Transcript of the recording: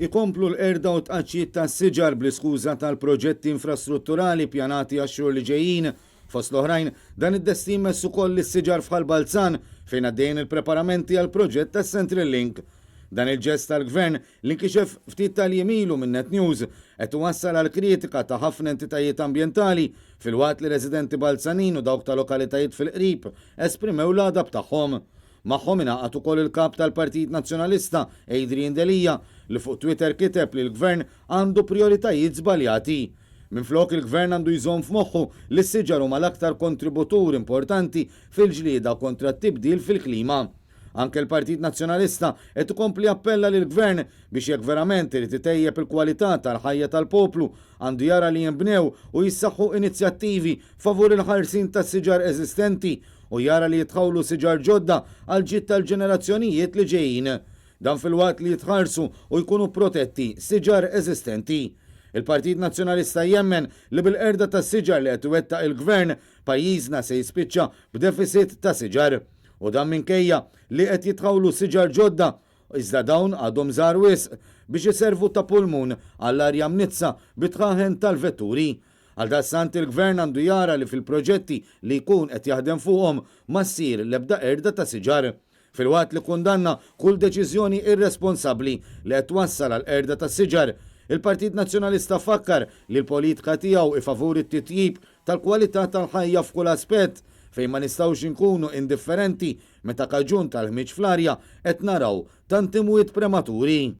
Ikomplu l-qerda u t-tqaċċit tas-siġar bl-iskuża tal-proġetti infrastrutturali ppjanati għax-xhur li ġejjin. Fost l-oħrajn, dan id-destin mess ukoll lis-siġar f'Ħal Balzan fejn għaddejjin il-preparamenti għall-proġett tas-Central Link. Dan il-ġest tal-Gvern, li nkixef ftit tal-jiem ilu minn Net News, qed iwassal għal kritika ta' ħafna entitajiet ambjentali filwaqt li residenti Balzanin u dawk ta' lokalitajiet fil-qrib esprimew l-għadab tagħhom. Magħhom ingħaqad ukoll il-Kap tal-Partit Nazzjonalista, Adrian Delia, li fuq Twitter kiteb li l-Gvern għandu prijoritajiet żbaljati. Minflok il-Gvern għandu jżomm f'moħħu li s-siġar huma l-aktar kontributur importanti fil-ġlieda kontra t-tibdil fil-klima. Anke l-Partit Nazzjonalista qed ikompli jappella lill-Gvern biex jekk verament irid itejjeb il-kwalità tal-ħajja tal-poplu għandu jara li jinbnew u jissaħħu inizjattivi favur il-ħarsien tas-siġar eżistenti u jara li jitħawlu siġar ġodda għall-ġid tal-ġenerazzjonijiet li ġejjin. Dan filwaqt li jitħarsu u jkunu protetti siġar eżistenti. Il-Partit Nazzjonalista jemmen li bil-qerda tas-siġar li qed iwettaq il-Gvern, pajjiżna se jispiċċa b'deficit ta' siġar. U dan minkejja li qed jitħawlu siġar ġodda, iżda dawn għadhom żgħar wisq biex iservu ta' pulmun għall-arja mniġġsa bit-dħaħen tal-vetturi. Għaldaqstant il-Gvern għandu jara li fil-proġetti li jkun qed jaħdem fuqhom ma ssir l-ebda qerda ta' siġar. Filwaqt li kkundanna kull deċiżjoni irresponsabbli li qed twassal għall-qerda tas-siġar, il-Partit Nazzjonalista fakkar li l-politika tiegħu hi favur it-titjib tal-kwalità tal-ħajja f'kull aspett fejn ma nistgħux inkunu indifferenti meta kaġun tal-ħmieġ fl-arja qed naraw tant imwiet prematuri.